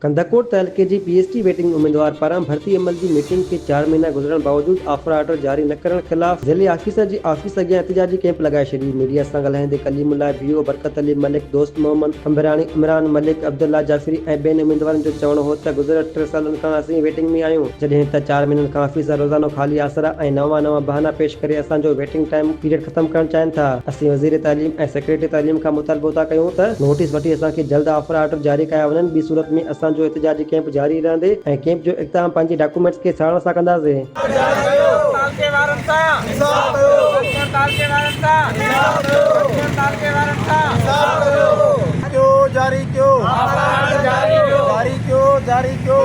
ڪنڌڪوٽ تعلقي جي P S T waiting اميدوار پاران ڀرتي عمل جي ميٽنگ کي چار مهينا گذرڻ باوجود آفر آرڊر جاري نه ڪرڻ خلاف ضلعي آفيسر جي آفيس اڳيان احتجاجي ڪئمپ لڳائي ڇڏي. ميڊيا سان ڳالهائيندي ڪليم الله ڀيو، برڪت علي ملڪ، دوست محمد کنڀراڻي، عمران ملڪ، عبدالله جعفري ۽ ٻين اميدوارن جو چوڻ هو ته گذريل ٽي سالن کان اسين ويٽنگ ۾ آهيون جڏهن ته چار مهينن کان آفيسر روزانو خالي آسرا ۽ نوان نوان بهانا پيش ڪري اسان جو ويٽنگ ٽائيم پيريڊ ختم ڪرڻ چاهين ٿا، اسين وزير تعليم ۽ سيڪريٽري تعليم کان مطالبو ٿا ڪيون ته نوٽيس وٺي اسان کي جلد آفر آرڊر جاري ڪيا وڃن، ٻي صورت ۾ اسان جو احتجاجي ڪئمپ جاري رهندي ۽ ڪئمپ جو اختتام پنهنجي ڊاڪومينٽس کي ساڙڻ سان ڪنداسين. تعلقي وارن سان انصاف ڪيو تعلقي وارن سان انصاف ڪيو تعلقي وارن سان انصاف ڪيو. ڪيو جاري ڪيو جاري ڪيو جاري ڪيو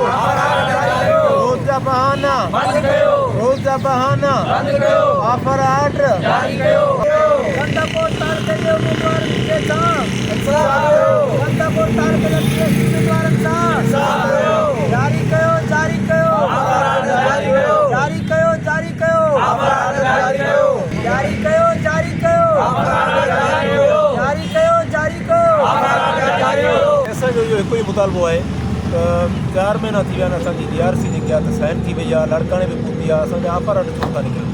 روز جا بهانا بند ڪيو روز جا بهانا بند ڪيو آفر آرڊر جاري ڪيو. ڪنڌڪوٽ تعلقي جي اميدوارن کي سان انصاف ڪيو. ڪنڌڪوٽ تعلقي جي پي ايس سي اميدوارن سان انصاف ڪيو. جاري ڪيو جاري ڪيو آفر آرڊر جاري ڪيو. جاري ڪيو جاري ڪيو آفر آرڊر جاري ڪيو. جاري ڪيو جاري ڪيو آفر آرڊر جاري ڪيو. جاري ڪيو جاري ڪيو آفر آرڊر جاري ڪيو. اسان جو اهو هڪ ئي مطالبو آهي ته چار مهينا ٿي ويا آهن اسان جي ڊي آر سي جيڪي آهي ته سائن ٿي وئي آهي لاڙڪاڻي به پهتي آهي اسان جا آفر آرڊر ڇو نٿا نڪرن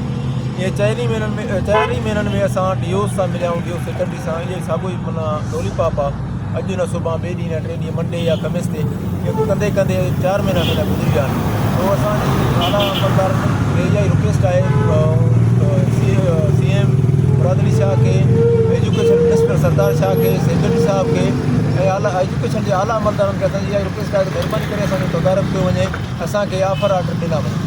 اهي چئن ئي مهينن ۾ چئن ئي مهينن ۾ اسان ڊي اوز سان مليا آهيون ڊي او سيڪريٽري سان اهو ساڳيو ئي معنيٰ لولي پاپ آهي اڄ نه سڀان ٻئي ڏينهن نه ٽئين ڏينهن منڊي يا خميس تي اهو ڪندي ڪندي چار مهينا اسان جا گذري ويا آهن سو اسان جي اعليٰ عملدارن کي اها ئي رڪويسٽ آهي سي ايم مراد علي شاهه کي ايجوڪيشن منسٽر سردار شاهه کي سيڪريٽري صاحب کي ۽ اعليٰ ايجوڪيشن جي اعليٰ عملدارن کي اسان جي اها ئي رڪويسٽ آهي ته مهرباني ڪري اسان جو تدارڪ ڪيو وڃي اسان کي آفر آرڊر ڏنا وڃن.